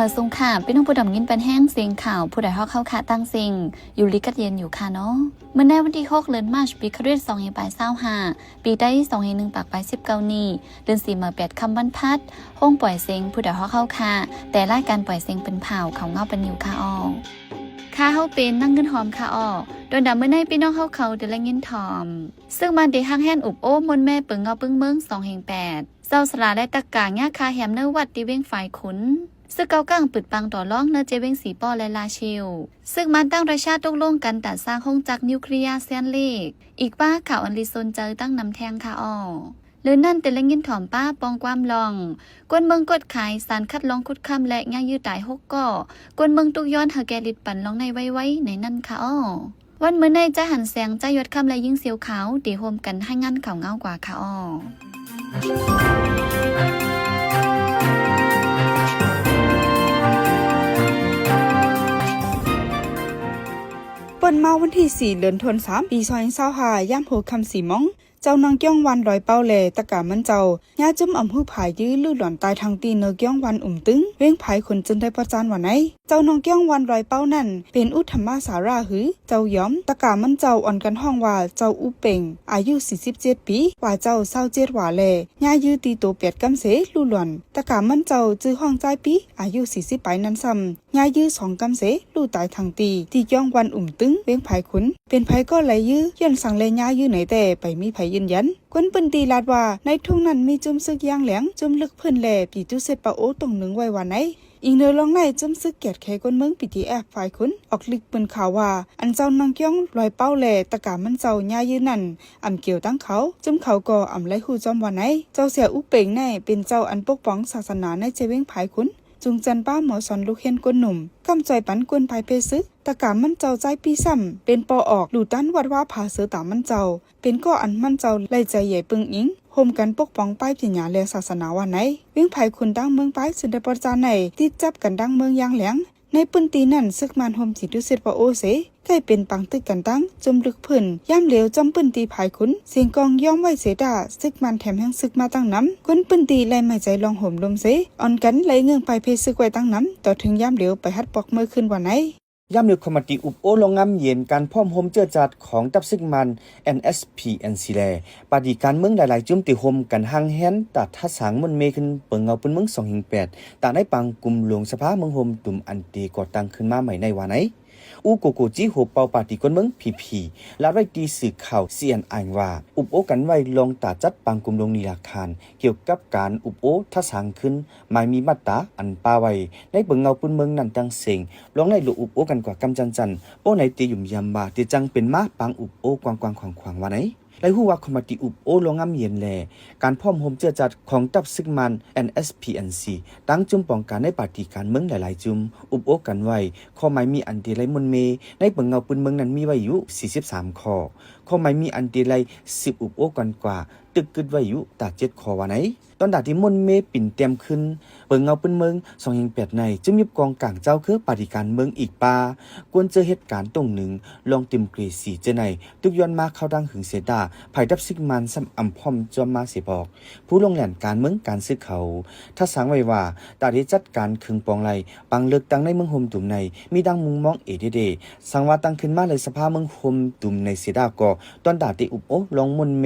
ສະບາຍດີຄ່ະ ພີ່ນ້ອງຜູ້ດຳຍິນປັນແຮງ ສຽງຂ່າວຜູ້ໃດຮອກເຮົາຄະ ຕ່າງເສັງ ຢູ່ດີກັດເຢັນຢູ່ຄ່ະເນາະ. ມື້ໃນວັນທີຫົກ ເດືອນມາດ ປີຄະລິດສອງພັນປາຍຊາວຫ້າ ປີໄທສອງພັນໜຶ່ງປາຍສິບເກົ້ານີ້ ເດືອນສີ່ມາແປດຄ່ຳວັນພັດ ໂຮງປ່ອຍເສັງຜູ້ໃດຮອກເຮົາຄະ ແຕ່ລາຍການປ່ອຍເສັງເປັນພາວເຂົ້າເງົາປັນຢູ່ຄ່ະອອກ. ຂ້າເຮົາເປັນນາງເງິນຫອມຄ່ະອອກ. ດອນດາມື້ໃນພີ່ນ້ອງເຮົາເຂົາໄດ້ລາຍງານຖອມ ເຊິ່ງມາໄດ້ຮັກແຮງອຸບໂອ້ມ່ວນແມ່ເປິງເງົາປຶ້ງເມືອງສອງແຫ່ງແປດ ເຈົ້າສະຫຼາ ແລະ ຕະກາ ຍາຄາແຮມເນີວັດທີ່ວຽງຝາຍຂຸນ. ຊຶກເກົ້າກ້າງປຶດປັງຕໍ່ລອງເນີເຈວຽງສີປໍ ແລະ ລາຊິວ. ຊຶກມານຕັ້ງຣັດເຊຍຕົກລົງກັນຕັດສ້າງໂຮງຈັກນິວເຄລຍເຊຍນເລກ. ອີກວ່າຂ່າວອັນລີຊົນໃຈຕັ້ງນຳແທງຄ່ະອອກ. ເລີນນັ້ນແຕ່ລະຍິນຖອມປ້າປ່ອງຄວາມລອງ ກວນເມືອງກວດຂາຍສານຄັດລອງຂຸດຄຳ ແລະ ຍາຍື້ຕາຍຫົກກໍ ກວນເມືອງຕຸກຍ້ອນໃຫ້ແກ່ລິດປັນລອງໃນໄວໆໃນນັ້ນຄ່ະອອກ. ວັນມື້ໃນ ຈາຫັນແສງ ຈາຍອດຄຳ ແລະ ຍິງສຽວຂາວ ໄດ້ຮ່ວມກັນລາຍງານຂ່າວເງົາກວ່າຄ່ະອອກ. ເປີດມາວັນທີສີ່ ເດືອນທັນວາ ປີສອງພັນຊາວຫ້າ ຍາມຫົວຄ່ຳສີ່ໂມງ ເຈົ້ານາງກຽວວັນ ລອຍເປົາ ແລະ ຕະກາມັນເຈົ້າ ຍາຈຸ້ມອຳຫືພາຍຢື້ລຸຫຼອນຕາຍທາງຕີນ ເນີກຽວວັນອຸມຕຶງ ເວງພາຍຂຸນ ເຈີນໄທປະຈານວ່າໃນ. ເຈົ້ານາງກຽວວັນ ລອຍເປົາ ນັ້ນ ເປັນອຸດທຳມະສາຣະ ຫຼື ເຈົ້າຢອມ. ຕະກາມັນເຈົ້າອ່ອນກັນຮ້ອງວ່າ ເຈົ້າອຸເປັງ ອາຍຸສີ່ສິບເຈັດປີ ວ່າເຈົ້າຊາວເຈັດວ່າ ແລະ ຍາຢື້ຕີໂຕແປດກຳເສ ລຸຫຼອນ. ຕະກາມັນເຈົ້າຈື່ຮ້ອງຈາຍປີ ອາຍຸສີ່ສິບປາຍນັ້ນຊ້ຳ ຍາຢື້ສອງກຳເສ ລຸຕາຍທັງຕີ ທີ່ກຽວວັນອຸມຕຶງ ເວງພາຍຂຸນ. ເປັນໃຜກໍໄລ່ຢື້ ຍ້ອນສັງແລຍາຢື້ໃນແຕ່ ໄປມີໃຜຢືນຢັນ. ຄົນພື້ນທີ່ລາດວ່າ ໃນທົ່ງນັ້ນມີຈຸ້ມຊຶກຢາງແຫຼງ ຈຸ້ມລຶກພື້ນ ແລະ ປີຕູເຊັດປາໂອຕົງໜຶ່ງໄວ້ວ່າໃນ. ອີງເນີລອງໃນ ຈຸ້ມຊຶກກຽດແຂກວນເມືອງ ບີທີເອັຟ ພາຍຂຸນ ອອກລິກປືນຂ່າວວ່າ ອັນເຈົ້ານາງກຽວ ລອຍເປົາ ແລະ ຕະກາມັນເຈົ້າ ຍາຢື້ນັ້ນ ອຳກ່ຽວຕັ້ງເຂົາ ຈຸ້ມເຂົາກໍອຳໄລ່ຮູ້ຈ້ອມວ່າໃນ. ເຈົ້າເສຍອຸເປັງໃນ ເປັນເຈົ້າອັນປົກປ້ອງສາສະໜາໃນເຈວຽງພາຍຂຸນ ຈຸງຈັນປ້າໝໍສອນລູກຮຽນກົ້ນໜຸ່ມ ກຳຈ່ອຍປັນກວນພາຍເພຊຶກ. ຕະກາມັນເຈົ້າຈາຍປີຊ້ຳ ເປັນປໍອອກ ລູຕານວັດວາຜາເສືອຕາມັນເຈົ້າ ເປັນກໍອັນມັນເຈົ້າໄລ່ໃຈໃຫຍ່ເປິງອີງ ໂຮມກັນປົກປ້ອງປ້າຍປີຍາ ແລະ ສາສະໜາວ່າໃນ. ເວງພາຍຂຸນ ຕາງເມືອງປາຍ ເຊັນໄດປະຈານໃນ ຕິດຈັບກັນດາງເມືອງຢ່າງແຫຼງ. ໃນພື້ນທີ່ນັ້ນ ຊຶກມານໂຮມຈີ່ຕູເຊັດປາໂອເສ ກາຍເປັນປາງຕຶກກັນຕັ້ງ ຈຸ້ມລຶກພື້ນ ຍາມຫຼຽວຈອມພື້ນທີ່ພາຍຂຸນ ເສງກ້ອງຍ້ອມໄວ້ເສດາ ຊຶກມານແຖມແຮງຊຶກມາຕັ້ງນຳ. ຄົນພື້ນທີ່ໄລ່ໄມ້ໃຈລອງໂຫມລົມເສ ອ່ອນກັນໄລ່ເງື່ອງປ້າຍເພຊຶກໄວ້ຕັ້ງນຳ ຕໍ່ເຖິງຍາມຫຼຽວໄປຮັດປອກເມືອຄືນວ່າໃນ. ຍາມນີ້ ຄອມມາຕີອຸບໂອ້ລອງງາມເຢັນການພ້ອມໂຮມເຈື້ອຈາດຂອງທັບຊຶກມານ ເອັນເອັສພີເອັນຊີ ແລະ ປາຕີການເມືອງຫຼາຍໆຈຸ້ມທີ່ໂຮມກັນຮ່າງແຮນຕາດທັດສາງມ່ວນເມຂຶ້ນເປິງເງົາປືນເມືອງສອງເຮງແປດ ຕາໃນປາງກຸ່ມຫຼວງສະພາເມືອງໂຮມຕຸມອັນທີ່ກໍ່ຕັ້ງຂຶ້ນມາໃໝ່ໃນວ່າໃນ. ອູໂກໂກຈິ ຫົວເປົ່າປາຕີກວນເມືອງ ພີພີ ລາດໄວ້ທີ່ສື່ຂ່າວ ຊີເອັນເອັນ ວ່າ ອຸບໂອ້ກັນໄວ້ລອງຕາຈັດປາງກຸ່ມຫຼວງນີລາຄານ ກ່ຽວກັບການອຸບໂອ້ທັດສາງຂຶ້ນ ໝາຍມີມາດຕາອັນປາໄວ້ໃນເປິງເງົາພື້ນເມືອງນັ້ນຕ່າງເສັງ ລອງໄດ້ລົງອຸບໂອ້ກັນກວ່າກຳຈັນຈັນ ໂອ້ໃນເຕຫຍຸ້ມຢຳວ່າ ເຕຈັ່ງເປັນມາປາງອຸບໂອ້ກວ້າງໆຂວາງໆວ່າໃນ. ໄດ້ຮູ້ວ່າຄອມມາຕີອຸບໂອ້ລອງງາມເຢັນ ແລະ ການພ້ອມໂຮມເຈື້ອຈັດຂອງທັບຊຶກມານ ເອັນເອັສພີເອັນຊີ ຕາງຈຸ້ມປ້ອງກັນໃນປາຕີການເມືອງຫຼາຍໆຈຸ້ມ ອຸບໂອ້ກັນໄວ້ ຂໍ້ໝາຍມີອັນເຕໄລມ່ວນເມ ໃນເປິງເງົາພື້ນເມືອງນັ້ນມີໄວ້ຢູ່ສີ່ສິບສາມຂໍ້ ຂໍ້ໝາຍມີອັນເຕໄລສືບອຸບໂອ້ກັນກວ່າ ຕຶກກຶດໄວ້ຢູ່ຕາເຈັດຂໍ້ວ່າໃນ. ຕອນດາທີ່ມ່ວນເມປິ່ນແຕ້ມຂຶ້ນ ເປິງເງົາພື້ນເມືອງສອງເຮງແປດໃນ ຈະມີກອງກາງເຈົ້າຄືປາຕິການເມືອງອີກປາ ກວນເຈີເຫດການຕົງໜຶ່ງ ລອງຕື່ມເກຣສີ່ເຈີໃນ ຕຸກຍ້ອນມາເຂົ້າທາງຫຶງເສດາ ພາຍທັບຊຶກມານຊ້ຳອຳພ້ອມຈອມມາເສບອກ ຜູ້ລົງແລ່ນການເມືອງການຊຶກເຂົາ ທັດສາງໄວ້ວ່າ ຕາເດຈັດການເຄິ່ງປອງໄລ່ ປັງເລືອກຕັ້ງໃນເມືອງໂຮມຕຸມໃນ ມີດັ່ງມຸງມອງເອເດເດ ສັງວ່າຕັ້ງຂຶ້ນມາໃນສະພາເມືອງໂຮມຕຸມໃນເສດາກໍ ຕອນດາເຕອຸບໂອ້ລອງມ່ວນເມ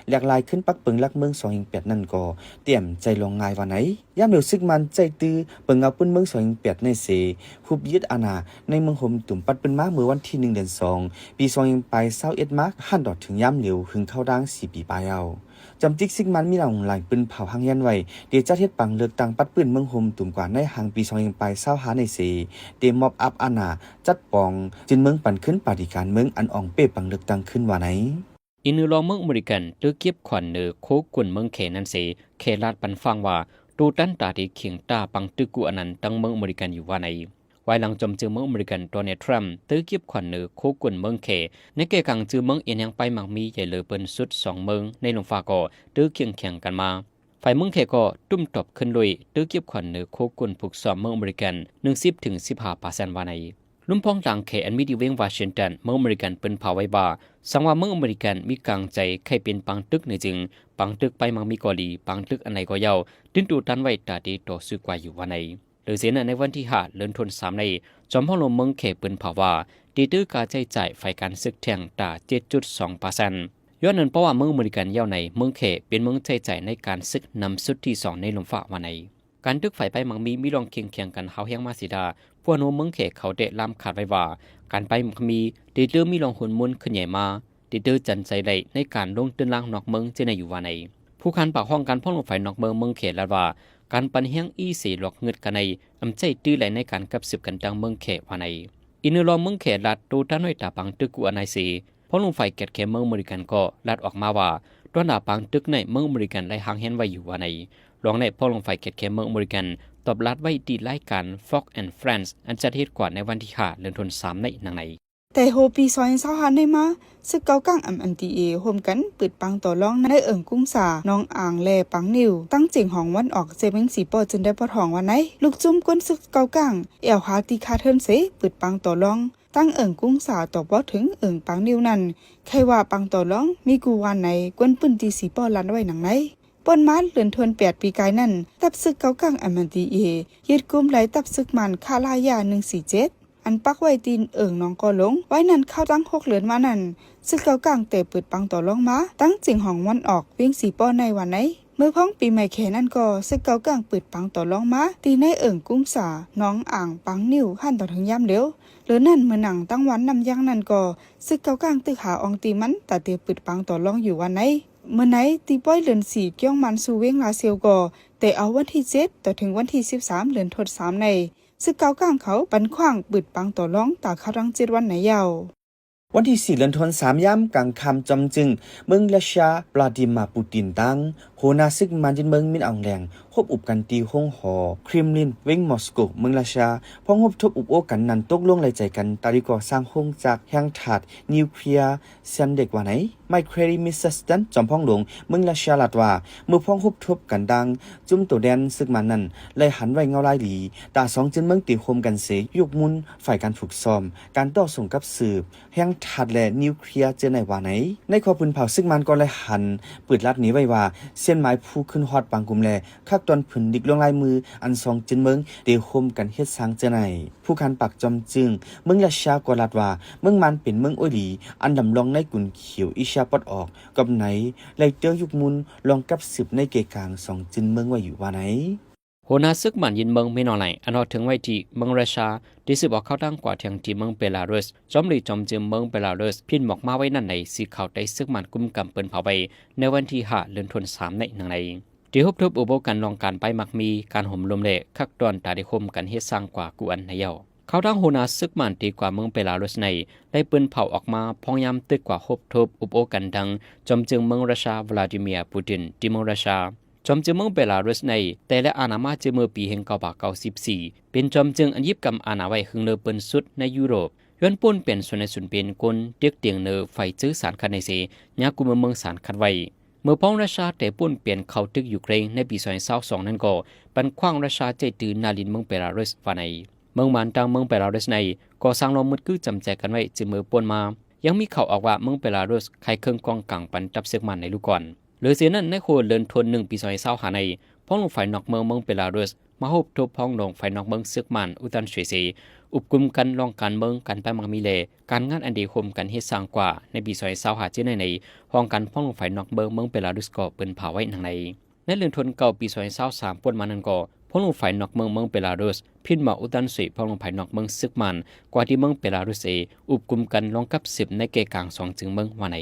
ແຫຼກລາຍຂຶ້ນປັກເປິງຫຼັກເມືອງສອງເຮງແປດນັ້ນກໍ ຕຽມໃຈລອງງ່າຍວ່າໃນ. ຍາມດຽວຊຶກມານໃຈຕື້ ເປິງເງົາພື້ນເມືອງສອງເຮງແປດໃນເສ ຮຸບຍຶດອານາໃນເມືອງໂຮມຕຸມປັດປືນມາເມື່ອວັນທີໜຶ່ງ ເດືອນສອງ ປີສອງເຮງປາຍຊາວເອັດມາ ຫັນຕໍ່ເຖິງຍາມດຽວຫຶງເຂົ້າທາງສີ່ປີປາຍເອົາ. ຈຳຕິກຊຶກມານມີນາງຫຼາຍປືນເຜົາຫາງແຮນໄວ້ ເດຈັດເຮັດປັງເລືອກຕັ້ງປັດປືນເມືອງໂຮມຕຸມກວ່າໃນຫາງປີສອງເຮງປາຍຊາວຫ້າໃນເສ ເດມອບອັບອານາ ຈັດປອງ ຈືນເມືອງປັນຄືນປາຕິການເມືອງອັນອອງເປ້ປັງເລືອກຕັ້ງຂຶ້ນວ່າໃນ. ອີກໜຶ່ງລອງເມືອງອາເມລິກັນ ເຕີກຽບຂວັນເນີໂຄກົນເມືອງແຂນັ້ນເສ ແຂລາດປັນຟັງວ່າ ຕູຕັນຕາເດຂຽງຕາປັງຕຶກກູ້ອານັນຕັ້ງເມືອງອາເມລິກັນຢູ່ວ່າໃນ. ວາຍຫຼັງຈອມເຈີເມືອງອາເມລິກັນ ໂດນັລ ທຣຳ ເຕີກຽບຂວັນເນີໂຄກົນເມືອງແຂ ໃນແກ່ກາງຈື່ເມືອງເອນແຮງປ້າຍມັກມີໃຫຍ່ເລີເປີນສຸດສອງເມືອງໃນລວງຟ້າກໍ ເຕີຄຽງຂຽງກັນມາ ຝ່າຍເມືອງແຂກໍຕຸ້ມຕອບຂຶ້ນດ້ວຍ ເຕີກຽບຂວັນເນີໂຄກົນຜຸກຊ້ອມເມືອງອາເມລິກັນ ໜຶ່ງສິບເຖິງສິບຫ້າເປີເຊັນວ່າໃນ. ລຸ່ມພອງຕ່າງແຂອັນມີທີ່ເວງວໍຊິງຕັນ ເມືອງອາເມລິກັນ ເປິ້ນພາວໄວ້ວ່າ ສັງວ່າເມືອງອາເມລິກັນມີກາງໃຈໃຄ່ເປັນປາງຕຶກໃນຈຶ່ງ ປາງຕຶກປ້າຍມັກມີກໍດີ ປາງຕຶກອັນໃດກໍເຍົາ ຕື່ນຕູຕັນໄວ້ຕາເດຕໍ່ສູ້ກວ່າຢູ່ວ່າໃນ. ເລ ຫຼືເຊັ່ນໃນວັນທີຫ້າ ເດືອນທັນສາມນີ້ ຈອມພອງຫຼວງເມືອງແຂເປີນເຜີາວ່າ ໄດ້ເຕີກາໃຊ້ຈ່າຍຝ່າຍການເສິກແທ່ງຕາ ເຈັດຈຸດສອງເປີເຊັນ. ຍ້ອນນັ້ນ ເພາະວ່າເມືອງອາເມລິກັນຍາວໃນ ເມືອງແຂເປັນເມືອງໃຊ້ຈ່າຍໃນການເສິກນຳສຸດທີສອງໃນລົມຟ້າວ່າໃນ. ການຕຶກໄຟໄປໝາກມີ ມີລອງເຄງຂຽງກັນຮ້າວແຮງມາສີດາ, ຜູ້ອານາເມືອງແຂເຂົາໄດ້ລາມຄາດໄວ້ວ່າ ການໄປໝາກມີໄດ້ເຕີມີລອງຮຸນມຸນຂຶ້ນໃຫຍ່ມາ, ໄດ້ເຕີຈັນໃຈໄດ້ໃນການລົງເຕີນລາງນອກເມືອງເຊັ່ນໃນຢູ່ວ່າໃນ. ຜູ້ຂັນປາກຫ້ອງການພອງຫຼວງຝ່າຍນອກເມືອງ ເມືອງແຂລາດວ່າ ການປັ່ນແຮງອີເສຫຼອກງຶດກັນໃນ ອຳໃຊ້ຕື້ໄຫຼໃນການກັບສືບກັນຕັ້ງເມືອງແຂວ່າໃນ. ອີກໜຶ່ງລອງເມືອງແຂລາດໂຕຕານ້ອຍຕາປາງຕຶກກູອານາຍເສ ພອງຫຼວງຝ່າຍແກດແຂເມືອງອາເມລິກັນກໍລາດອອກມາວ່າ ຕອນໜ້າປາງຕຶກໃນເມືອງອາເມລິກັນໄດ້ຫາງແຮນໄວ້ຢູ່ວ່າໃນ. ລອງໃນພອງຫຼວງຝ່າຍແກດແຂເມືອງອາເມລິກັນຕອບລາດໄວ້ທີ່ລາຍການ Fox and Friends ອັນຈັດເຮັດກວ່າໃນວັນທີຫ້າ ເດືອນທັນສາມໃນໜັງໃນ. ແຕ່ຫົວປີສອງພັນຊາວຫ້ານີ້ມາ ຊຶກເກົາກາງ MNDAA ຮ່ວມກັນປຶດປັງຕໍ່ລອງໃນເອີ່ງກຸງສາ, ໜອງອ່າງ ແລະ ປາງນິ້ວ, ຕັ້ງເຈັງຫອງວັນອອກ ເຂດວຽງສີປໍ ເຈີນແດນປອດຫ້ອງວ່າໃນ. ລູກຈຸ້ມກວນຊຶກເກົາກາງ ແອວຫາທີ່ຄາເທີນເສ ປຶດປັງຕໍ່ລອງ ຕັ້ງເອີ່ງກຸງສາຕໍ່ບໍ່ເຖິງເອີ່ງປາງນິ້ວນັ້ນ ໃຄ່ວ່າປັງຕໍ່ລອງມີກູ່ວ່າໃນ ກວນພື້ນທີ່ສີປໍລານໄວ້ໜັງໃນ. ປ່ອນມາເດືອນທັນແປດປີກາຍນັ້ນ ທັບຊຶກເກົາກາງ MNDAA ຍຶດກຸມໄລ່ທັບຊຶກມ້ານ ຄະລາຍາ ໜຶ່ງສີ່ເຈັດ ອັນປັກໄວ້ທີ່ເອີ່ງໜອງກໍຫຼົງ. ໄວ້ນັ້ນ ເຂົ້າຕັ້ງຫົກເດືອນມານັ້ນ ຊຶກເກົາກາງແຕ່ປຶດປັງຕໍ່ລອງມາ ຕັ້ງເຈັງຫອງວັນອອກ ວຽງສີປໍໃນວ່າໃນ. ເມື່ອພ້ອງປີໃໝ່ແຂນັ້ນກໍ ຊຶກເກົາກາງປຶດປັງຕໍ່ລອງມາ ທີ່ໃນເອີ່ງກຸງສາ, ໜອງອ່າງ, ປາງນິ້ວ ຫັ້ນຕໍ່ເຖິງຍາມເດວ. ເຫຼືອນັ້ນ ເມື່ອໜັງຕັ້ງວັນນ້ຳຢາງນັ້ນກໍ ຊຶກເກົາກາງຕຶກຫາອ່ອງຕີມັນ ຕາເຕປຶດປັງຕໍ່ລອງຢູ່ວ່າໃນ. ເມື່ອໃນທີ່ປ່ອຍເດືອນສີ່ ກ່ຽວມານສູ່ວຽງລາຊຽວກໍ ແຕ່ເອົາວັນທີເຈັດ ຕໍ່ເຖິງວັນທີສິບສາມ ເດືອນທັນສາມໃນ ຊຶກເກົາກາງເຂົາປັນຂວ້າງປຶດປັງຕໍ່ລອງ ຕາເຂົ້າຕັ້ງເຈັດວັນໃນຍາວ. ວັນທີສີ່ ເດືອນທັນສາມ ຍາມກາງຄ່ຳ ຈອມຈຶງເມືອງຣັດເຊຍ ວລາດີເມຍ ປູຕິນ ຕາງຫົວໜ້າຊຶກມ້ານຍຶດເມືອງ ມິນອອງແລງ ພົບອຸບກັນທີ່ໂຮງຫໍ ຄຣິມລິນ ເວັງມອສໂກ ເມືອງຣັດເຊຍ. ພ້ອມພົບທົບອຸບໂອ້ກັນນັ້ນ ຕົກລົງໄວ້ໃຈກັນ ຕາທີ່ກໍ່ສ້າງໂຮງຈັກແຮ່ງທາດນິວເຄລຍ ເຊນເດັກວ່າໃນ. ໄມເຄຣລີ ມິສເຊສແຕນ ຈອມພອງຫຼວງເມືອງຣັດເຊຍລາດວ່າ ເມື່ອພ້ອມພົບທົບກັນດັ່ງຈຸ້ມໂຕແດນຊຶກມ້ານນັ້ນ ໄດ້ຫັນໄວ້ເງົາລາຍດີ ຕາສອງເຈີນເມືອງເຕໂຮມກັນເສ ຍົກມູນຝ່າຍການຝຶກຊ້ອມ ການຕໍ່ສູ້ກັບສືບ ແຮ່ງທາດ ແລະ ນິວເຄລຍ ເຈີນໃນວ່າໃນ. ໃນຂໍ້ຜືນເຜົ່າ ຊຶກມ້ານກໍໄດ້ຫັນປືດລັດໜີໄວ້ວ່າ ເສັ້ນໝາຍຜູ້ຂຶ້ນຮອດບາງກຸ່ມ ແລະ ຄັກຕອນຜືນລິກລວງລາຍມື ອັນສອງເຈີນເມືອງເຕໂຮມກັນເຮັດສ້າງເຈີນໃນ. ຜູ້ຂັນປາກຈອມຈຶງເມືອງຣັດເຊຍກໍລາດວ່າ ເມືອງມ້ານເປັນເມືອງໂອ້ຍຫຼີ ອັນດຳລອງໃນກຸນຂຽວເອເຊຍປອດອອກ ກັບໃນໄລ່ເຕີຍຸກມຸນລອງກັບສືບໃນເກກາງສອງເຈີນເມືອງໄວ້ຢູ່ວ່າໃນ. ຫົວໜ້າຊຶກມ້ານຍຶດເມືອງ ມິນອອງແລງ ອັນຮອດເຖິງໄວ້ທີ່ເມືອງຣັດເຊຍ ໄດ້ສືບອອກເຂົ້າຕັ້ງກວາດແທງທີ່ເມືອງເບລາຣຸດ ຈອມລີຈອມຈຶງເມືອງເບລາຣຸດ ພິມບອກມາໄວ້ນັ້ນໃນ ສື່ຂ່າວໄຕ້ຊຶກມ້ານກຸມກຳເປີນເຜົາໄວ້ ໃນວັນທີຫ້າ ເດືອນທັນສາມໃນໜັງໃນ. ທີ່ພົບທົບອຸບໂອ້ກັນລອງການໄປໝາກມີ ການໂຮມລົມ ແລະ ຄັກຕອນຕາໄດ້ໂຮມກັນເຮັດສ້າງກວ່າກູ່ອັນໃນຍາວ. ເຂົ້າທາງຫົວໜ້າຊຶກມ້ານທີ່ກວາດເມືອງເບລາຣຸດໃນ ໄດ້ປືນເຜົາອອກມາ ພ້ອມຍາມຕຶກກວາດພົບທົບອຸບໂອ້ກັນດັ່ງ ຈອມຈຶງເມືອງຣັດເຊຍ ວລາດີເມຍ ປູຕິນ ທີ່ເມືອງຣັດເຊຍ. ຈອມຈຶງເມືອງເບລາຣຸດໃນ ແຕ່ລະອານາມາຈາກເມື່ອປີໜຶ່ງເກົ້າເກົ້າສີ່ ເປັນຈອມຈຶງອັນຫຍິບກຳອານາໄວ້ເຄິ່ງເລີເປີນສຸດໃນຢູໂຣບ. ຍ້ອນປົນປ່ຽນສ່ວນໃຫຍ່ສຸນເປັນກົນ ເຕັກຕຽງເນີໄຟຈື່ສານຂັດໃນເສ ຍາກຸມເມືອງສານຂັດໄວ້. ເມື່ອພ້ອງຣັດເຊຍແຕ່ປົນປ່ຽນເຂົ້າຕຶກຢູເຄຣນໃນປີສອງພັນຊາວສອງນັ້ນກໍ ປັນຂວ້າງຣັດເຊຍໃຈຕື້ໜ້າດິນເມືອງເບລາຣຸດວ່າໃນ. ເມືອງມ້ານຕ່າງເມືອງເບລາຣຸດໃນ ກໍສ້າງລອງມືດກືຈຳແຈກັນໄວ້ຈາກເມື່ອປົນມາ. ຍັງມີຂ່າວອອກວ່າເມືອງເບລາຣຸດຂາຍເຄື່ອງກອງກາງປັນທັບຊຶກມ້ານໃນລູກກ່ອນ. ເຫຼືອຈາກນັ້ນໃນຫົວເດືອນທັນວາ ປີສອງພັນຊາວຫ້າໃນ ພອງຫຼວງຝ່າຍນອກເມືອງ ເມືອງເບລາຣຸດ ມາພົບທົບພອງຫຼວງຝ່າຍນອກເມືອງຊຶກມ້ານ ອຸຕັນເຊເຊ ອຸບກຸມກັນລອງການເມືອງ ການໄປໝາກມີ ແລະ ການງານອັນໄດ້ໂຮມກັນເຮັດສ້າງກວ່າໃນປີສອງພັນຊາວຫ້າເຊັ່ນໃນ ຫ້ອງການພອງຫຼວງຝ່າຍນອກເມືອງ ເມືອງເບລາຣຸດກໍເປີນເຜີາໄວ້ໜັງໃນ. ໃນເດືອນທັນວາ ປີສອງພັນຊາວສາມ ປົນມານັ້ນກໍ ພອງຫຼວງຝ່າຍນອກເມືອງ ເມືອງເບລາຣຸດ ພິມມາອຸຕັນເຊ ພອງຫຼວງຝ່າຍນອກເມືອງຊຶກມ້ານ ກວ່າທີ່ເມືອງເບລາຣຸດເອ ອຸບກຸມກັນລອງກັບສືບໃນເກກາງສອງເຊີງເມືອງວ່າໃນ.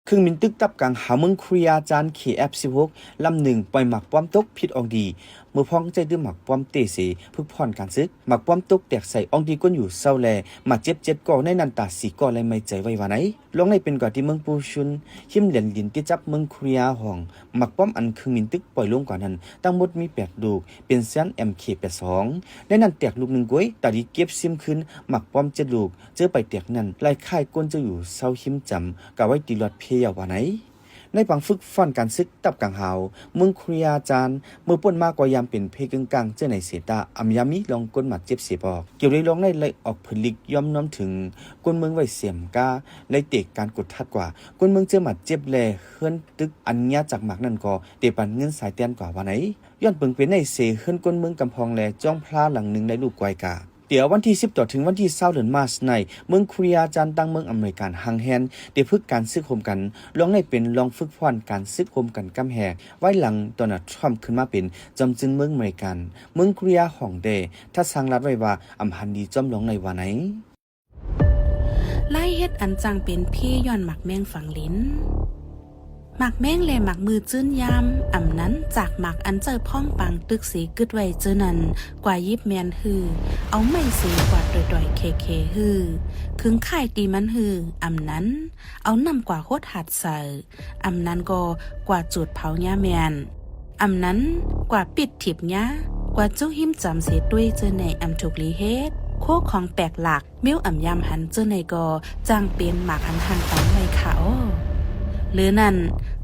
ເຄື່ອງບິນຕຶກຕັບກາງຫາວເມືອງໂຄຣເອຍ ຈານ ເຄເອັຟສິບຫົກ ລຳໜຶ່ງ ປ່ອຍໝາກປ້ອມຕົກຜິດອອກດີ ເມື່ອພ້ອງໃຈຕື່ມໝາກປ້ອມເຕະເສ ຝຶກຜ່ອນການສຶກ. ໝາກປ້ອມຕົກແຕກໃສ່ອ່ອງຕີກົ້ນຢູ່ເຊົາ ແລະ ບາດເຈັບເຈັດກໍ ໃນນັ້ນຕາຍສີ່ກໍ ແລະ ໄໝ້ໃຈໄວ້ວ່າໃນ. ລອງໃນເປັນກວ່າທີ່ເມືອງປູຊຸນ ຮິມແດນດິນຕິດກັບເມືອງໂຄຣເອຍຮ່ອງ. ໝາກປ້ອມອັນເຄື່ອງບິນຕຶກປ່ອຍລົງກວ່ານັ້ນ ທັງໝົດມີແປດລູກ ເປັນຊະນນ ເອັມເຄ ແປດສອງ. ໃນນັ້ນແຕກລູກໜຶ່ງກ້ວຍ ຕາດີເກັບຊິມຄືນໝາກປ້ອມເຈັດລູກ. ເຈີໄປແຕກນັ້ນ ລາຍຄ້າຍກົ້ນເຈົ້າຢູ່ເຊົາຮິມຈຳ ກະໄວ້ຕີຫຼອດເພຍວ່າໃນ. ໃນປາງຝຶກຟ້ອນການສຶກ ຕັບກາງຫາວ ເມືອງຄຸຣິອາຈານ ເມື່ອປົນມາກໍຍາມເປັນເພກຶ້ງກາງເຈີໃນເສຕາ ອຳຍາມມີລອງຄົນບາດເຈັບເສຍປອກ. ກ່ຽວໃນລອງໃນໄດ້ອອກຜະລິກຍ້ອມນອມເຖິງ ຄົນເມືອງໄວ້ເສມກາ ໄດ້ເຕະການກົດທັດກວ່າ ຄົນເມືອງເຈີບາດເຈັບ ແລະ ເຮືອນຕຶກອັນຍາຈາກໝາກນັ້ນກໍເຕະປັນເງິນສາຍແຕ່ນກວ່າວ່າໃນ. ຍ້ອນເບິ່ງເປັນໃນເສ ເຮືອນຄົນເມືອງກຳພອງ ແລະ ຈ້ອງພລາຫຼັງໜຶ່ງໄດ້ລູກກວາຍກາ. ແຕ່ວັນທີສິບຕໍ່ເຖິງວັນທີຊາວເດືອນມາດໃນ ເມືອງຄຸຣິອາຈານ ຕ່າງເມືອງອາເມລິກັນຫ່າງແຮນ ໄດ້ຝຶກການສຶກໂຮມກັນ. ລອງໃນເປັນລອງຝຶກຟ້ອນການສຶກໂຮມກັນກຳແຮງ ໄວ້ຫຼັງໂດນັລ ທຣຳ ຂຶ້ນມາເປັນຈອມຈືນເມືອງອາເມລິກັນ. ເມືອງຄຸຣິອາຫ້ອງແດ່ ທັດສາງລັດໄວ້ວ່າ ອຳຫັນດີຈອມລອງໃນວ່າໃນ. ລາຍເຮັດອັນຈ້າງເປັນເພຍ້ອນໝາກແມງຝັງລິນ. ໝາກແມງ ແລະ ໝາກມືຈືນຢາມ ອຳນັ້ນຈາກໝາກອັນເຈົ້າພ້ອງປາງຕຶກເສກຶດໄວ້ເຈີນັ້ນ ກວ່າຢິບແມ່ນຮື ເອົາໄມ້ເສກວາດຕ່ອຍໆແຄໆຮື ເຄິ່ງຄ້າຍຕີມັນຮື ອຳນັ້ນເອົານ້ຳກວ່າຫົດຫັດໃສ່ ອຳນັ້ນກໍກວ່າຈູດເຜົາຫຍ້າແມ່ນ ອຳນັ້ນກວ່າປິດຖີບຫຍ້າ ກວ່າຈຸຫິມຈຳເສຕົວເຈີໃນອຳທຸກລີເຮັດ ໂຄຂອງແປກຫຼັກ ແມວອຳຍາມຫັນເຈີໃນກໍຈ້າງເປັນໝາກອັນຫ່າງກັນໄວ້ຄະອໍ. ເຫຼືອນັ້ນ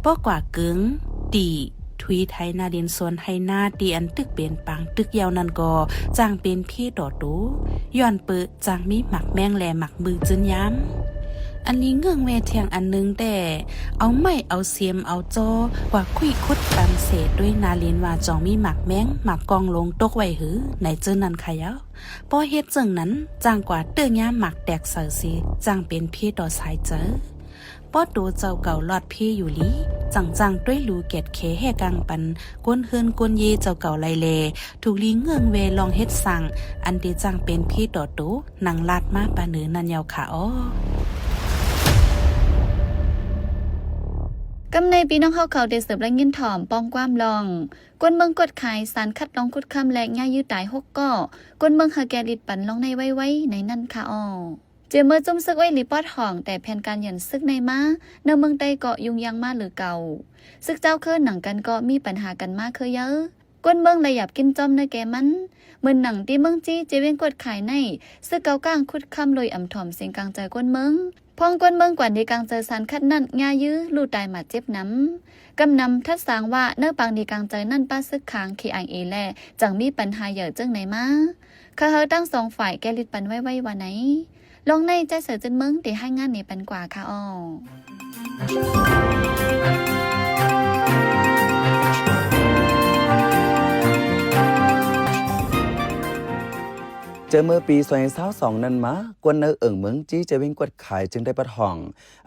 ປໍກວ່າກຶງ ຕີ ທຸຍໄຖນາດິນສວນໄຮ່ນາ ທີ່ອັນຕຶກເປັນປາງຕຶກຢາວນັ້ນກໍຈ້າງເປັນເພຕໍ່ໂຕ ຍ້ອນເປີ ຈ້າງມີໝາກແມງ ແລະ ໝາກມືຈືນຢາມ. ອັນລີເງື່ອງແວ່ທ່ຽງອັນໜຶ່ງແດ່ ເອົາໄມ້ເອົາເສມເອົາຈໍ ກວ່າຄຸຍຂຸດຕັນເສຕົວນາລິນວ່າຈອງມີໝາກແມງ ໝາກກອງຫຼົງຕົກໄວ້ຫື ໃນເຈີນັ້ນຄະເຍົາ. ພໍເຮັດເຈີນັ້ນ ຈ້າງກວ່າເຕີຍາໝາກແຕກໃສ່ເສ ຈ້າງເປັນເພຕໍ່ສາຍເຈີ. ພໍໂຕເຈົ້າເກົ່າລອດເພຢູ່ລີ ຈັ່ງຈ້າງຕົວຍລູແກດແຂແຮ່ກາງປັນ ກົນເຮືອນກົນເຢເຈົ້າເກົ່າໄລແລ ທຸກລີເງື່ອງແວ່ລອງເຮັດສ້າງ ອັນເຕຈ້າງເປັນເພຕໍ່ໂຕ ດັ່ງລາດມາປາເໜີນັ້ນເຍົາຄະອໍ. ກຳໃນພີ່ນ້ອງເຮົາເຂົາໄດ້ສືບໄດ້ຍິນຖອມປ້ອງຄວາມລອງ ຄົນເມືອງກວດຂາຍສານຄັດລອງຂຸດຄຳ ແລະ ຫຍ້າຢື້ຕາຍຫົກກໍ ຄົນເມືອງຫາແກ່ລິດປັນລອງໃນໄວໆໃນນັ້ນຄະອໍ. ເຈາເມື່ອຈຸ້ມຊຶກໄວ້ລີປອດຫ້ອງ ແຕ່ແຜນການຢັນຊຶກໃນມາ ໃນເມືອງໃຕ້ກໍຫຍຸ້ງຍາກມາຫຼືເກົ່າ. ຊຶກເຈົ້າຄືໜັງກັນກໍມີປັນຫາກັນມາຄືເຍີ. ຄົນເມືອງລະຢາບກິນຈ້ອມເນື້ອແກ່ມັນ. ເໝືອນໜັງທີ່ເມືອງຈີ ເຈວຽງກວດຂາຍໃນ ຊຶກເກົ່າກ້າງຂຸດຄຳ ລຸຍອຳຖອມເສງກາງໃຈຄົນເມືອງ. ພ້ອມຄົນເມືອງກວ່າໃນກາງໃຈສານຄັດນັ້ນ ຫຍ້າຢື້ ລູກຕາຍໝາດເຈັບນຳ. ກຳນຳທັດສາງວ່າ ໃນປາງໃນກາງໃຈນັ້ນ ປະຊຶກຂາງ ເຄໄອເອ ແລະ ຈັ່ງມີປັນຫາໃຫຍ່ເຈີໃນມາ. ຂະເຮີທັງສອງຝ່າຍແກ່ລິດປັນໄວໆວ່າໃນ. ລອງໃນໃຈເສືອຈືນເມືອງ ໄດ້ລາຍງານໃນປັນກວ່າຄະອໍ. ເຈີເມື່ອປີສອງພັນຊາວສອງນັ້ນມາ ຄົນໃນເອີ່ງເມືອງຈີ ເຈວຽງກວດຂາຍ ຈຶ່ງໄດ້ປະທ້ອງ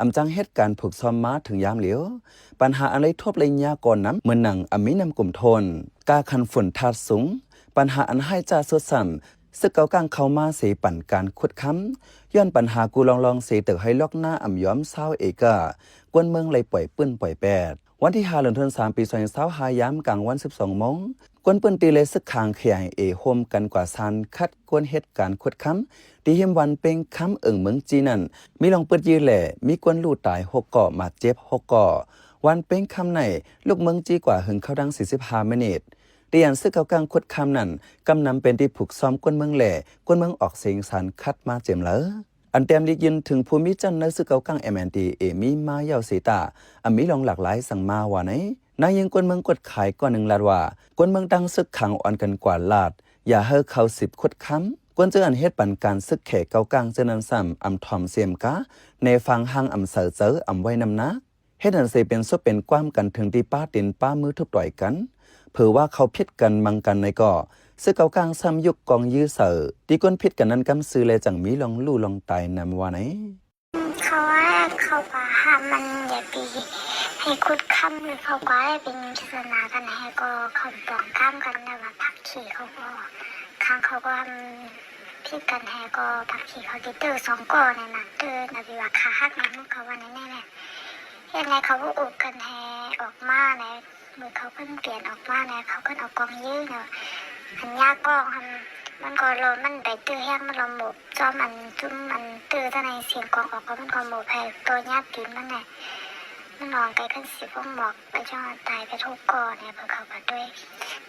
ອຳຈັ່ງເຮັດການຜູກຊ້ອມມາເຖິງຍາມຫຼຽວ. ປັນຫາອັນໄດ້ທົບໄດ້ຍາກໍນຳ ເໝືອນໜັງອຳມີນ້ຳກົມໂທນ, ກາຄັນຝຸ່ນທາດສູງ. ປັນຫາອັນຮ້າຍຈາດສຸດຊ້ຳ ຊຶກເກົ່າກ້າງເຂົ້າມາເສປັນການຂຸດຄຳ ຍ້ອນປັນຫາກູ່ລອງລອງເສເຕີໃຫ້ລອກນາອຳຍອມຊາວເອກາ ຄົນເມືອງໄດ້ປ່ອຍປືນປ່ອຍແປດ. ວັນທີຫ້າ ເດືອນທັນວາ ປີສອງພັນຊາວຫ້າ ຍາມກາງວັນສິບສອງໂມງ ຄົນພື້ນທີ່ ແລະ ຊຶກຂາງ ເຄໄອເອ ຮ່ວມກັນກວາດສານຄັດກວນເຮັດການຂຸດຄຳ ທີ່ຮິມວັນເປັງຄຳ ເອີ່ງເມືອງຈີນັ້ນ ມີລອງປຶດຢື້ ແລະ ມີຄົນລູກຕາຍຫົກກໍ ບາດເຈັບຫົກກໍ. ວັນເປັງຄຳໃນ ລູກເມືອງຈີກວ່າເຖິງເຂົ້າດັງສີ່ສິບຫ້າມິນິດ. ທີ່ອັນຊຶກເກົ່າກ້າງຂຸດຄຳນັ້ນ ກຳນຳເປັນທີ່ຜູກຊ້ອມຄົນເມືອງ ແລະ ຄົນເມືອງອອກເສງສານຄັດມາເຕັມເລີ. ອັນແຕ້ມລິກຢືນເຖິງພູມີຈັນໃນຊຶກເກົ່າກ້າງ ເອັມເອັນທີເອ ມີມາຍາວເສຕາ ອຳມີລອງຫຼາກຫຼາຍສັ່ງມາວ່າໃນ. ນາງຍິງຄົນເມືອງກວດຂາຍກ່ອນໜຶ່ງລາດວ່າ ຄົນເມືອງຕັ້ງຊຶກຂັງອ່ອນກັນກວ່າລາດ ຢ່າໃຫ້ເຂົາສິບຂຸດຄຳ. ຄົນເຈີອັນເຮັດປັນການຊຶກແຂເກົ່າກ້າງເຈີນັ້ນຊ້ຳ ອຳຖອມເສມກາ ໃນຟາງຮ່າງອຳເສີເຈີອຳໄວ້ນຳໜາ ເຮັດອັນເສເປັນສົບເປັນຄວາມກັນ ເຖິງທີ່ປາຕີນປາມືທຸບຕ່ອຍກັນ. ເຜີວ່າເຂົາຜິດກັນມັງກັນໃນກໍ ຊຶກເກົ່າກ້າງຊ້ຳຍຸກກອງຢື້ເສີ ທີ່ຄົນຜິດກັນນັ້ນກຳຊື່ ແລະ ຈັ່ງມີລອງລູລອງຕາຍນຳວ່າໃນ. ເຂົາວ່າເຂົາວ່າຫ້າມມັນຢ່າໄປໃຫ້ຂຸດຄຳ ຫຼື ເຂົາວ່າໄດ້ເປັນກິດສະນາກັນແຮກໍ ເຂົາປອງກາມກັນ ແລ້ວວ່າຜັກຂີ້ເຂົາກໍ ຂ້າງເຂົາກໍ ອຳ ຜິດກັນແຮກໍຜັກຂີ້ເຂົາຕິເຕີສອງກໍໃນນັ້ນ ເຕີນະ ທີ່ວ່າຂາຫັກນະ ເຂົາວ່າແນວນັ້ນແຫຼະ. ເຮັດໃຫ້ເຂົາບໍ່ອົບກັນແຮອອກມາແນະ ມື້ເຂົາເພິ່ນປ່ຽນອອກມາແນະ ເຂົາເພິ່ນເອົາກອງຢື້ເນາະ ອັນຍາກອງຫັ້ນ ມັນກໍໂລ ມັນໄປຕື້ແຮງ ມັນລະໝົບ ຈອມອັນ ຈຸ້ມອັນ ຕື້ທາງໃນສຽງກອງອອກ ມັນກໍໝົບໃຫ້ໂຕຍາດຕີນມັນແຫຼະ ມັນອອກໄກຂຶ້ນສິບຫົກໝອກ ໄປຈົນຕາຍໄປທຸກກໍແນະ ເພິ່ນເຂົາກໍດ້ວຍ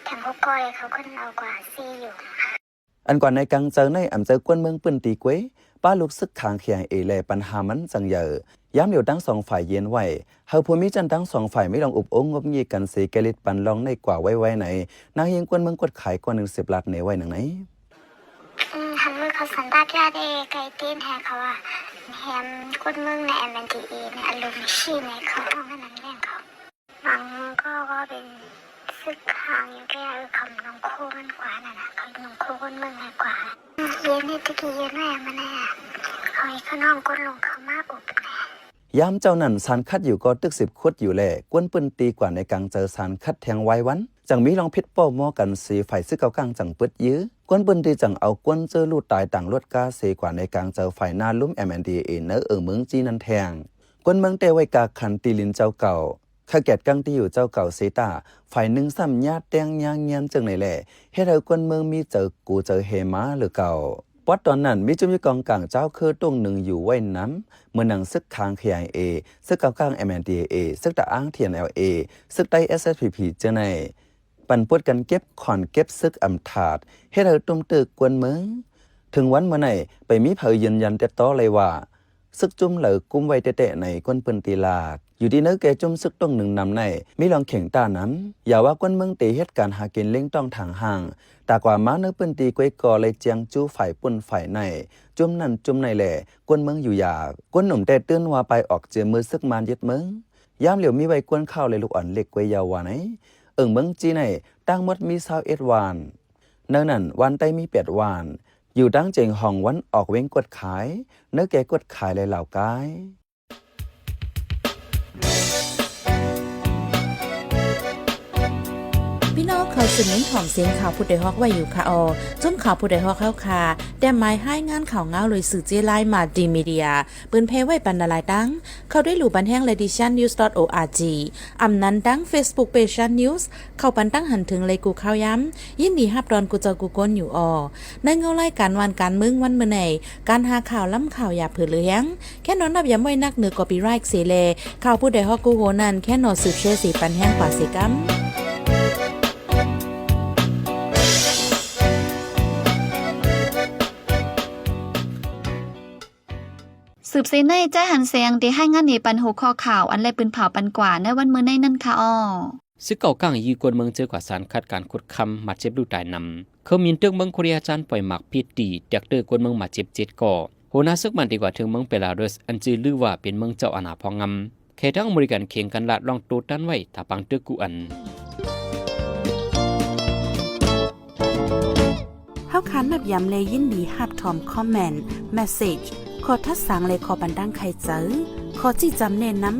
ທັງຫົກກໍເລີຍ ເຂົາຂຶ້ນເອົາກວ່າສີ່ຢູ່. ອັນກວ່າໃນກາງເຈີໃນອຳເຈີກວນເມືອງປືນຕີກວຍ ປາລູກຊຶກຂາງ ເຄໄອເອ ແລະ ປັນຫາມັນຈັ່ງໃຫຍ່ ຍາມດຽວ ທັງສອງຝ່າຍເຢັນໄວ້ ໃຫ້ຜູ້ມີຊັ້ນທັງສອງຝ່າຍມີລອງອົບໂອ້ງົບງິດກັນເສ ແກ້ລິດປັນລອງໄດ້ກວ່າໄວໆໃນ ນາງຍິງກວນເມືອງກວດຂາຍກວ່າໜຶ່ງສິບລັດ ແນໄວ້ໜັງໃນ. ອືມ ຫັ້ນເຂົາສັນທາດຍາດເດ້ ໄກຕີນແທ້ເຂົາວ່າ ແຮມກວນເມືອງໃນ ເອັມເອັນດີເອ ໃນອາລົມຊີໃນເຂົາຮ້ອງໃຫ້ນັກຮຽນເຂົາ ບາງກໍວ່າເປັນ ສຶກຫາງຢູ່ແກ່ເຂົາໜອງໂຄມັນກວ່ານັ້ນນະ ເຂົາໜອງໂຄຄົນເມືອງໃຫ້ກວ່າ ເຢັນນີ້ຕະກີ້ເຢັນແມ່ມາແນ່ ເຂົາເຮັດຂະໜອງກົດລົງເຂົາມາອົບແນ່. ຍາມເຈົ້ານັ້ນ ສານຂັດຢູ່ກໍຕຶກສິບຂຸດຢູ່ແລ ກວນພື້ນທີ່ກວ່າໃນກາງເຈີສານຂັດແທງວາຍວັນ ຈັ່ງມີລອງພິດປ້ອມມໍກັນເສ ຝ່າຍຊຶກເກົ້າກ້າງຈັ່ງປຶດຢື້ ກວນພື້ນທີ່ຈັ່ງເອົາກວນເຈີລູ້ຕາຍຕາງລົດກາເສ ກວ່າໃນກາງເຈີຝ່າຍໜ້າລຸ່ມ ເອັມເອັນດີເອ ໃນເອີ່ງເມືອງຈີນນັ້ນແທງ ກວນເມືອງແຕ້ໄວ້ກາກຂັນທີ່ດິນເຈົ້າເກົ່າ ຂະແກດກັ້ງທີ່ຢູ່ເຈົ້າເກົ່າເສຕາ ຝ່າຍໜຶ່ງຊ້ຳຍາແຕ່ງຍາງຽນເຊິ່ງໃນແລ ເຮັດໃຫ້ກວນເມືອງມີເຈີໂກເຈີເຮມາເຫຼືອເກົ່າ. ປັດຈຸບັນນັ້ນ ມີຈຸດມີກອງກາງເຈົ້າຄືຕົງໜຶ່ງຢູ່ໄວ້ນຳ ເໝືອນໜັງຊຶກຂາງ ເຄໄອເອ ຊຶກເກົ້າກ້າງ ເອັມເອັນດີເອ ຊຶກຕະອາງ ທີເອັນແອລເອ ຊຶກໃຕ້ ເອສເອສພີພີ ເຈົ້າໃນ ປັ່ນປົວກັນເກັບຂອນເກັບຊຶກອຳທາດ ເຮັດໃຫ້ຕຸ້ມຕື້ກວນເມືອງ. ເຖິງວັນມື້ໃນ ໄປມີໃຜຢືນຢັນແຕ່ຕໍ່ໄດ້ວ່າ ຊຶກຈຸ້ມໃດກຸມໄວ້ແທ້ໆໃນກວນພື້ນທີ່ລາກ ຢູ່ທີ່ໃນແກ່ຈຸ້ມຊຶກຕົງໜຶ່ງນຳໃນ ມີລອງເຄັ່ງຕ້ານນຳ ຢ່າວ່າກວນເມືອງເຕເຮັດການຫາກິນເລ້ງຕ້ອງທາງຫ້າງ ຕາກວ່າມາໃນພື້ນທີ່ກ້ວຍກໍໄດ້ແຈ້ງຈູ່ຝ່າຍປຸ້ນຝ່າຍໃນ ຈຸ້ມນັ້ນຈຸ້ມໃນແລ ກວນເມືອງຢູ່ຢາກ ກວນໜຸ່ມແຕ່ຕື່ນວ່າປາຍອອກເຈືອມືຊຶກມານຍຶດເມືອງ ຍາມຫຼຽວມີໄວ້ກວນເຂົ້າແລລູກອ່ອນເລັກກ້ວຍຢາວວ່າໃນ ເອີ່ງເມືອງຈີໃນ ທັງໝົດມີຊາວເອັດຫວ່ານ ໃນນັ້ນຫວ່ານໄຕ້ມີແປດຫວ່ານ ຢູ່ທາງເຈງຫອງວັນອອກວຽງກວດຂາຍ ໃນແກ່ກວດຂາຍແລລາວກາຍ. ພີ່ນ້ອງເຂົ້າສູ່ຍິນພ້ອມສຽງຂ່າວຜູ້ດອຍຮອກໄວ້ຢູ່ຄະອໍ ຊຸມຂ່າວຜູ້ດອຍຮອກເຮົາຄະ ແຕ້ມໝາຍຮາຍງານຂ່າວງາວໂດຍສື່ເຈ້ລາຍ Multimedia ເປີນແຜ່ໄວ້ປັນຫຼາຍໆຕັ້ງ ເຂົ້າໄດ້ລູບັນແຮງ Ladies Chan News dot org ອຳນັ້ນຕັ້ງ Facebook Page Chan News ເຂົ້າປັນຕັ້ງຫັນເຖິງໄລກູ່ຂ່າວຍາມ ຍິນດີຮັບຕ້ອນກູ່ເຈົ້າກູ່ຄົນຢູ່ອໍ ໃນເງົາລາຍການຫວ່ານການເມືອງວັນມື້ໃນ ການຫາຂ່າວລ້ຳຂ່າວຢ່າເຜີເຫຼືອແຮງ ແຄ່ນອນນັບຢາມໄວ້ນັກເໜືອ copyright ເສແລ ຂ່າວຜູ້ດອຍຮອກກູ່ໂຫນັ້ນ ແຄ່ນອນສືບແຊເສປັນແຮງກວ່າເສກຳ. ສືບເສໃນ ຈ້າຍຫັນແສງ ໄດ້ຮາຍງານເນປັນຫົວຂໍ້ຂ່າວ ອັນແລປືນເຜົາປັນກວ່າໃນວັນມື້ໃນນັ້ນຄະອໍ. ຊຶກເກົ້າກ້າງຢື້ກວນເມືອງເຈີກວ່າສານຂັດການຂຸດຄຳ ບາດເຈັບລູກຕາຍນຳ. ເຄື່ອງບິນຕຶກເມືອງໂຄເຣຍຈານປ່ອຍໝາກພີດຕີ ແຕກເຕີກວນເມືອງບາດເຈັບເຈັດກໍ. ຫົວໜ້າຊຶກໝັ້ນຕີກວ່າເຖິງເມືອງເປລາຣຸດ ອັນຈື່ລືວ່າເປັນເມືອງເຈົ້າອານາພອງງຳ. ແຂກທາງອາເມລິກັນເຄັ່ງກັນລາດລອງໂຕ້ຕ້ານໄວ້ ຖ້າປາງຕຶກກູອັນ. ເຮົາຄານນັບຢາມແລຍິນດີຮັບຖອມ comment message ຂໍ້ທັດສັງ ແລະ ຂໍ້ປັນຕັ້ງໄຂໃຈ ຂໍ້ຊີ້ຈຳແນະນຳ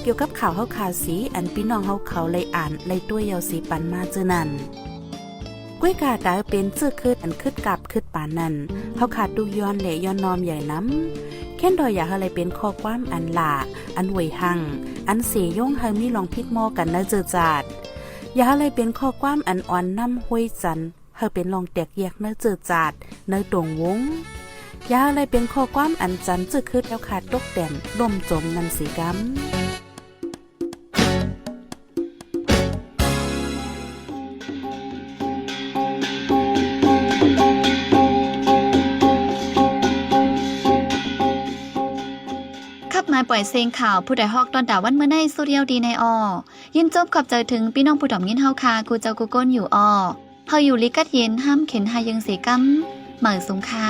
ກ່ຽວກັບຂ່າວເຮົາຄາເສ ອັນພີ່ນ້ອງເຮົາເຂົາໄດ້ອ່ານໄດ້ຕົວະເຍົາເສປັນມາເຈີນັ້ນ. ກ້ວຍກາຕາເປັນເຈີຄຶດອັນຄຶດກາບຄຶດປານນັ້ນ ເຮົາຄາຕຸກຍ້ອນ ແລະ ຍ້ອນນ້ອມໃຫຍ່ນຳ. ແຄ້ນດອຍຢາກໃຫ້ໄດ້ເປັນຂໍ້ຄວາມອັນຫຼ້າ ອັນຫວຍຮັ່ງ ອັນເສຍົງໃຫ້ມີລອງຜິດມໍກັນໃນເຈີຈາດ. ຢ່າໃຫ້ໄດ້ເປັນຂໍ້ຄວາມອັນອ່ອນນ້ຳຫ້ວຍຈັນ ໃຫ້ເປັນລອງແຕກແຍກໃນເຈີຈາດ ໃນຕົງວົງ. ຢ່າໃຫ້ໄດ້ເປັນຂໍ້ຄວາມອັນຈັນເຈີຄຶດແລ້ວຄາຕົກແຕ່ນລົ້ມຈົມນັ້ນເສກຳ. ຂັບມາປ່ອຍເສງຂ່າວ ຜູ້ດອຍຮອກຕອນດາວັນມື້ໃນ ສຸດຍາວດີໃນອໍ. ຍິນຊົມຂອບໃຈເຖິງພີ່ນ້ອງຜູ້ຖອມຍິນເຮົາຄາ ກູ່ເຈົ້າກູ່ຄົນຢູ່ອໍ. ເຮົາຢູ່ລີກັດເຢັນ ຫ້າມເຂັນຫາເຢິງເສກຳ ໝາຍສົງຄາ.